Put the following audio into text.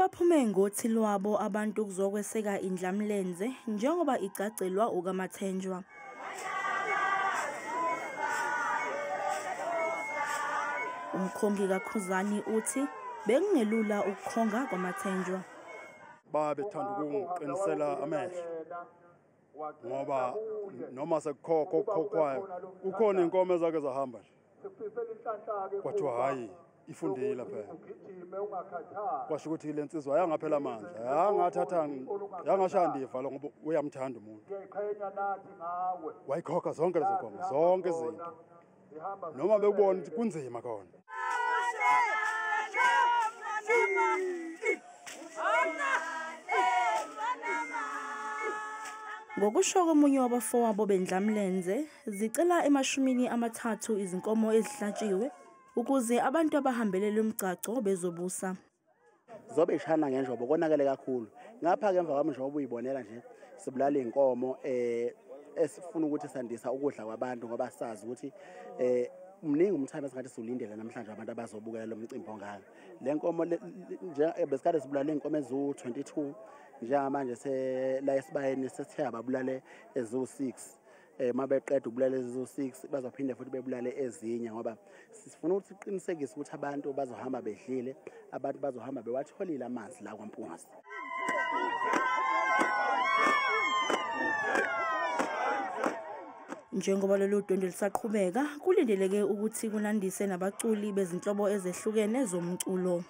Baphume ngothi lwabo abantu kuzokweseka Indlamlenze njengoba igcagcelwa ukaMathenjwa. Umkhongi kaKhuzani uthi bekungelula ukukhonga kwaMathenjwa. Babethanda ukungiqinisela amehlo ngoba noma sekukhokho okukhokhwayo kukhona inkomo ezake zahamba nje, kwathiwa hhayi ifundile phela, kwasho ukuthi le nsizwa yangaphela amandla, yangathatha yangashaya ndiva lo ngoba uyamthanda umuntu, wayikhokha zonke lezo nkomo, zonke izinto, noma bekubona ukuthi kunzima khona. Ngokusho komunye wabafowabo beNdlamlenze, zicela ema-30 izinkomo ezihlatshiwe ukuze abantu abahambelele umgcagco bezobusa. Zobe ishana ngenjobo konakele kakhulu. Ngapha ke emva kwami njengoba uyibonela nje sibulala inkomo esifuna ukuthi sandisa ukudla kwabantu ngoba sazi ukuthi umningi umthamo esingathi siwulindele namhlanje abantu abazobukela lo mcimbi ongaka. Le nkomo nje besikade sibulala inkomo eziwu-22, njengamanje la esibayeni sesithe ababulale eziwu-6. Uma beqeda ukubulala eziwu-6 bazophinde futhi bebulale ezinye ngoba sifuna ukuthi siqinisekise ukuthi abantu bazohamba bedlile, abantu bazohamba bewatholile amanzi la kwaMpungose. Njengoba lolu dwendwe lisaqhubeka, kulindeleke ukuthi kunandise nabaculi bezinhlobo ezehlukene zomculo.